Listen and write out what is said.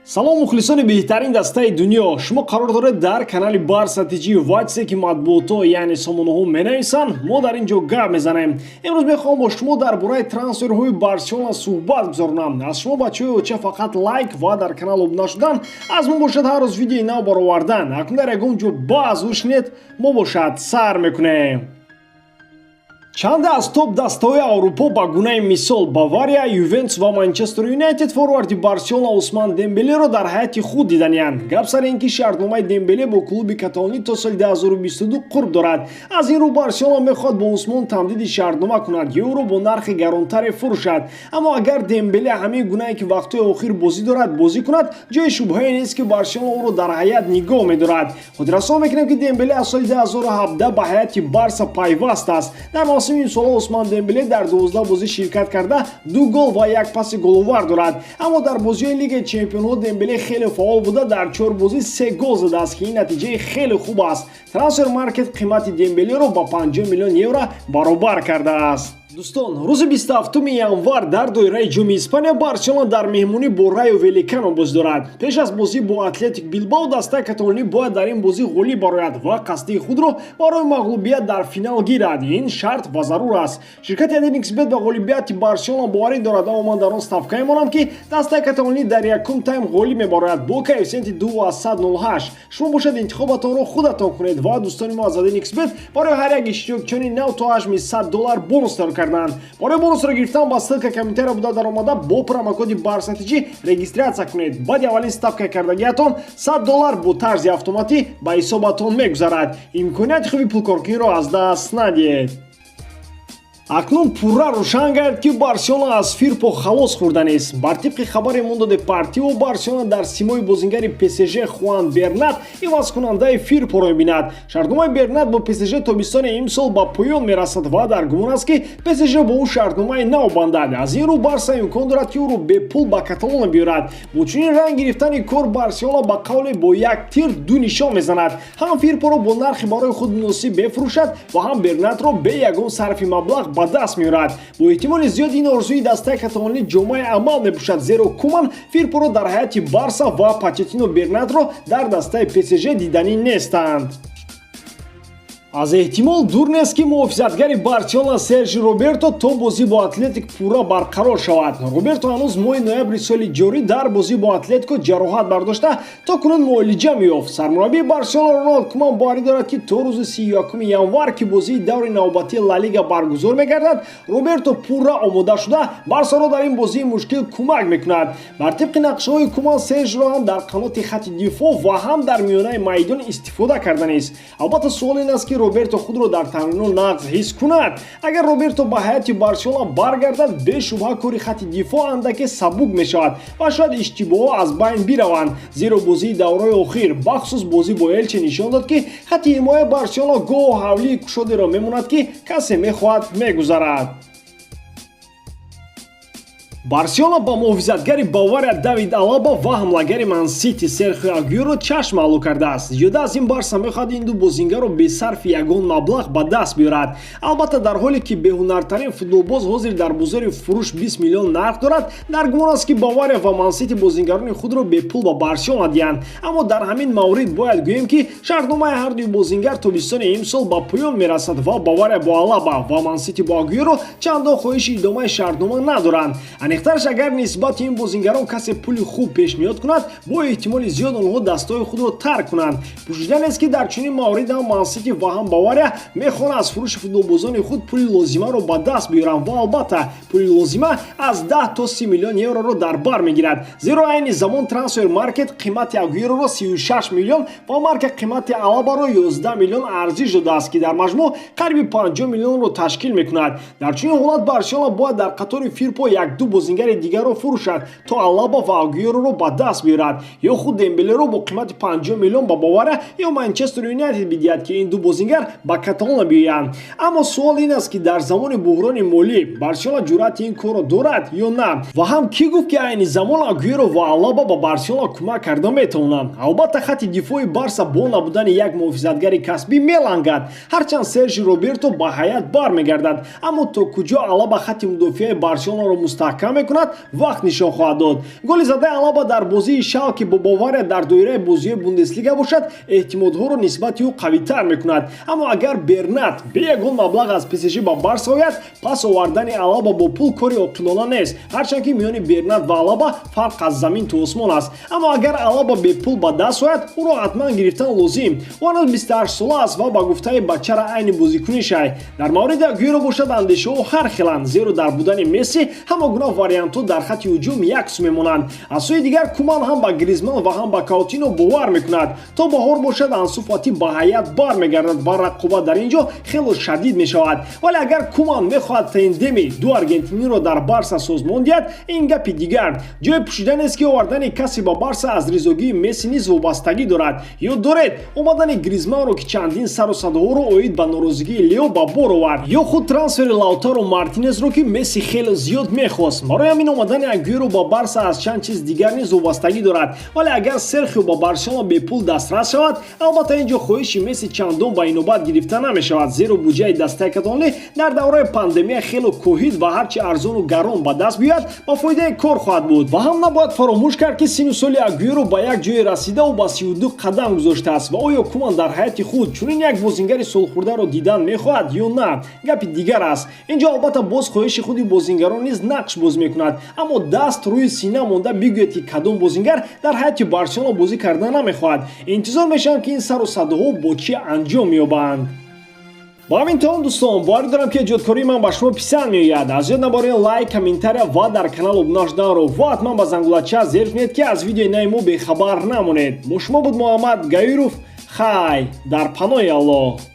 Салом, мухлисони беҳтарин дастаи дунё! Шумо қарор доред дар канали Барса ТЖ ва чизе ки матбуотҳо, яъне сомонаҳо менависанд, мо дар ин ҷо гап мезанем. Имрӯз мехоҳам бо шумо дар бораи трансферҳои Барселона суҳбат гузаронам. Аз шумо, бачаҳои оча, фақат лайк ва дар канал обуна шудан. Аз мо бошад ҳар рӯз видеои нав баровардан. Акнун дар ягон ҷо баъз ушнед, мо бошад сар мекунем. Чанде аз топ дастаҳои Аврупо, ба гунаи мисол Бавария, Ювентус ва Манчестер Юнайтед, форварди Барселона Усман Дембелеро дар ҳайати худ диданиянд. Гап сари ин ки шартномаи Дембеле бо клуби каталонӣ то соли 2022 қурб дорад. Аз ин рӯ Барселона мехоҳад бо Усмон тамдиди шартнома кунад ё ӯро бо нархи гаронтаре фурӯшад. Аммо агар Дембеле ҳамин гунае, ки вақтҳои охир бозӣ дорад, бозӣ кунад, ҷои шубҳае нест, ки Барселона ӯро дар ҳайат нигоҳ медорад. Хотиррасон мекунем, ки Дембеле аз соли 2017 ба ҳайати Барса пайваст аст. Дар мавсими имсола Усман Дембеле дар 12 бозӣ ширкат карда, ду гол ва як паси головар дорад. Аммо дар бозиҳои Лигаи чемпионҳо Дембеле хеле фаъол буда, дар чор бозӣ се гол задааст, ки ин натиҷаи хеле хуб аст. Трансфер Маркет қимати Дембелеро ба 50 миллион евро баробар кардааст. Дӯстон, рӯзи 27 январ дар доираи Ҷоми Испания Барселона дар меҳмонӣ бо Райо Валекано бозӣ дорад. Пеш аз бозӣ бо Атлетик Билбао дастаи каталонӣ бояд дар ин бозӣ ғолиб барояд ва қасдии худро барои мағлубият дар финал гирад. Ин шарт ва зарур аст. Ширкати 1xBet ба ғолибияти Барселона боварӣ дорад, аммо ман дар он ставка мемонам, ки дастаи каталонӣ дар якум тайм ғолиб мебарояд бо коэффисиенти 2,08. Шумо бошад, интихобатонро худатон кунед. Ва дӯстони мо аз 1xBet барои ҳар як иштирокчиёни нав то ҳаҷми 100 доллар бонус тайёр карданд. Барои бонусро гирифтан ба ссылка комментария буда даромада, бо промокоди БАРСАТИҷи регистрация кунед. Баъди аввалин ставка кардагиатон 100 доллар бо тарзи автоматӣ ба ҳисобатон мегузарад. Имконияти хуби пулкоркуниро аз даст надиҳед. Акнун пурра рӯшан гард, ки Барселона аз Фирпо халос хӯрданист. Бар тибқи хабари Мундо Депортиво, Барселона дар симои бозингари ПСЖ Хуан Бернат ивазкунандаи Фирпоро мебинад. Шартномаи Бернат бо ПСЖ тобистони имсол ба поён мерасад ва дар гумон аст, ки ПСЖ бо ӯ шартномаи нав бандад. Аз ин рӯ Барса имкон дорад, ки ӯро бепул ба Каталона биёрад. Бо чунин ранг гирифтани кор Барселона ба қавле бо як тир ду нишон мезанад: ҳам Фирпоро бо нархи барои худ муносиб мефурӯшад ва ҳам Бернатро бе ягон сарфи маблағ ба даст меорад. Бо эҳтимоли зиёд ин орзуи дастаи каталонӣ ҷомаи амал мепӯшад, зеро Куман Фирпоро дар ҳайати Барса ва Почеттино Бернатро дар дастаи ПСЖ диданӣ нестанд. Аз эҳтимол дур нест, ки муҳофизатгари Барселона Сержи Роберто то бозӣ бо Атлетик пурра барқарор шавад. Роберто ҳанӯз моҳи ноябри соли ҷорӣ дар бозӣ бо Атлетико ҷароҳат бардошта, то кунун муолиҷа меёфт. Сармураббии Барселона Роналд Куман боварӣ дорад, ки то рӯзи 31 январ, ки бозии даври навбатии Ла Лига баргузор мегардад, Роберто пурра омода шуда, Барсаро дар ин бозии мушкил кӯмак мекунад. Бар тибқи нақшаҳои Куман, Сержро ҳам дар қаноти хати дифоъ ва ҳам дар миёнаи майдон истифода карданист. Албатта, суол ин аст, ки Роберто худро дар тамринҳо нағз ҳис кунад. Агар Роберто ба ҳайати Барселона баргардад, бешубҳа кори хати дифоъ андаке сабук мешавад ва шояд иштибоҳҳо аз байн бираванд, зеро бозии давраи охир, бахусус бозӣ бо Элче, нишон дод, ки хати ҳимояи Барселона гоҳ ҳавлии кушодеро мемонад, ки касе мехоҳад, мегузарад. Барселона ба муҳофизатгари Бавария Давид Алаба ва ҳамлагари Мансити Серхио Агюро чашм маълум кардааст. Зиёда аз ин, Барса мехоҳад ин ду бозингарро бесарфи ягон маблағ ба даст биёрад. Албатта, дар ҳоле ки беҳунартарин футболбоз ҳозир дар бозори фурӯш 20 миллион нарх дорад, дар гумон аст, ки Бавария ва Мансити бозингарони худро бепул ба Барселона диҳанд. Аммо дар ҳамин маврид бояд гӯем, ки шартномаи ҳардуи бозингар тобистони имсол ба поён мерасад ва Бавария бо Алаба ва Мансити бо Агюро чандон хоҳиши идомаи шартнома надоранд. Аниқтараш, агар нисбати ин бозингарон касе пули хуб пешниҳод кунад, бо эҳтимоли зиёд онҳо дастҳои худро тарк кунанд. Пӯшида нест, ки дар чунин маврид ҳам Мансити ва ҳам Бавария мехоҳанд аз фурӯши футболбозони худ пули лозимаро ба даст биёранд ва албатта, пули лозима аз 10 то 30 миллион евроро дар бар мегирад, зеро айни замон Трансфер Маркет қимати Агюроро 36 миллион ва Марка қимати Алабаро 11 миллион арзиш додааст, ки дар маҷмӯъ қариби 50 миллионро ташкил мекунад. Дар чунин ҳолат Барселона бояд дар қатори Фирпо якду бозингари дигарро фурӯшад, то Алаба ва Агюроро ба даст биёрад ё худ Дембелеро бо қимати 50 миллион ба Бавария ё Манчестер Юнайтед бидиҳад, ки ин ду бозингар ба Каталона биёянд. Аммо суол ин аст, ки дар замони буҳрони молӣ Барселона ҷуръати ин корро дорад ё на? Ва ҳам кӣ гуфт, ки айни замон Агюро ва Алаба ба Барселона кӯмак карда метавонанд? Албатта, хати дифои Барса бо набудани як муҳофизатгари касбӣ мелангад. Ҳарчанд Сержи Роберто ба ҳайат бармегардад, аммо то куҷо Алаба хати мудофиаи Барселонаро мустаҳкам маҳкам мекунад, вақт нишон хоҳад дод. Голи задаи Алаба дар бозии Шалке бо Бавария дар доираи бозиҳои Бундеслига бошад, эътимодҳоро нисбати ӯ қавитар мекунад. Аммо агар Бернат бе ягон маблағ аз ПСЖ ба Барса ояд, пас овардани Алаба бо пул кори оқилона нест, ҳарчанд ки миёни Бернат ва Алаба фарқ аз замин то осмон аст. Аммо агар Алаба бепул ба даст ояд, ӯро ҳатман гирифтан лозим. Ӯ ҳанӯз 28 сола аст ва ба гуфтаи бачара айни бозикунишай. Дар мавриди Агюэро бошад, андешаҳо ҳар хеланд, зеро дар будани Месси ҳама гуна вариантҳо дар хатти ҳуҷум яксу мемонанд. Аз сӯи дигар, Куман ҳам ба Гризман ва ҳам ба Каутино бовар мекунад. То баҳор бошад, Ансу Фати ба ҳайат бармегардад ва рақобат дар ин ҷо хело шадид мешавад. Вале агар Куман мехоҳад тандеми ду аргентиниро дар Барса созмон диҳад, ин гапи дигар. Ҷои пӯшида нест, ки овардани касе ба Барса аз ризогии Месси низ вобастагӣ дорад. Ёд доред омадани Гризманро, ки чандин сару садоҳоро оид ба норозигии Лео ба бор овард, ё худ трансфери Лаутаро Мартинезро, ки Месси хеле зиёд мехост. Барои ҳамин омадани Агюэро ба Барса аз чанд чиз дигар низ вобастагӣ дорад. Вале агар Серхио ба Барселона бепул дастрас шавад, албатта, ин ҷо хоҳиши Месси чандон ба инобат гирифта намешавад, зеро буҷаи дастаи каталонӣ дар давраи пандемия хело коҳид ва ҳарчи арзону гарон ба даст биёяд, ба фоидаи кор хоҳад буд. Ва ҳам набояд фаромӯш кард, ки сину соли Агюэро ба як ҷое расидау ба 32 қадам гузоштааст ва оё Куман дар ҳайати худ чунин як бозингари солхӯрдаро дидан мехоҳад ё на, гапи дигар аст. Ин ҷо албатта боз хоҳиши худи бозингарон низ нақш боз мекунад. Аммо даст рӯи сина монда бигӯяд, ки кадом бозингар дар ҳайати Барселона бозӣ карда намехоҳад? Интизор мешавам, ки ин сару садоҳо бо чӣ анҷом меёбанд. Бо ҳамин тамом, дӯстон. Боварӣ дорам, ки эҷодкории ман ба шумо писанд меояд. Аз ёд набаред лайк, комментария ва дар канал обуна шуданро ва ҳатман ба зангулача зер кунед, ки аз видеои нави мо бехабар намонед. Бо шумо буд Муҳаммад Гаиров. Хай, дар паноҳи Аллоҳ.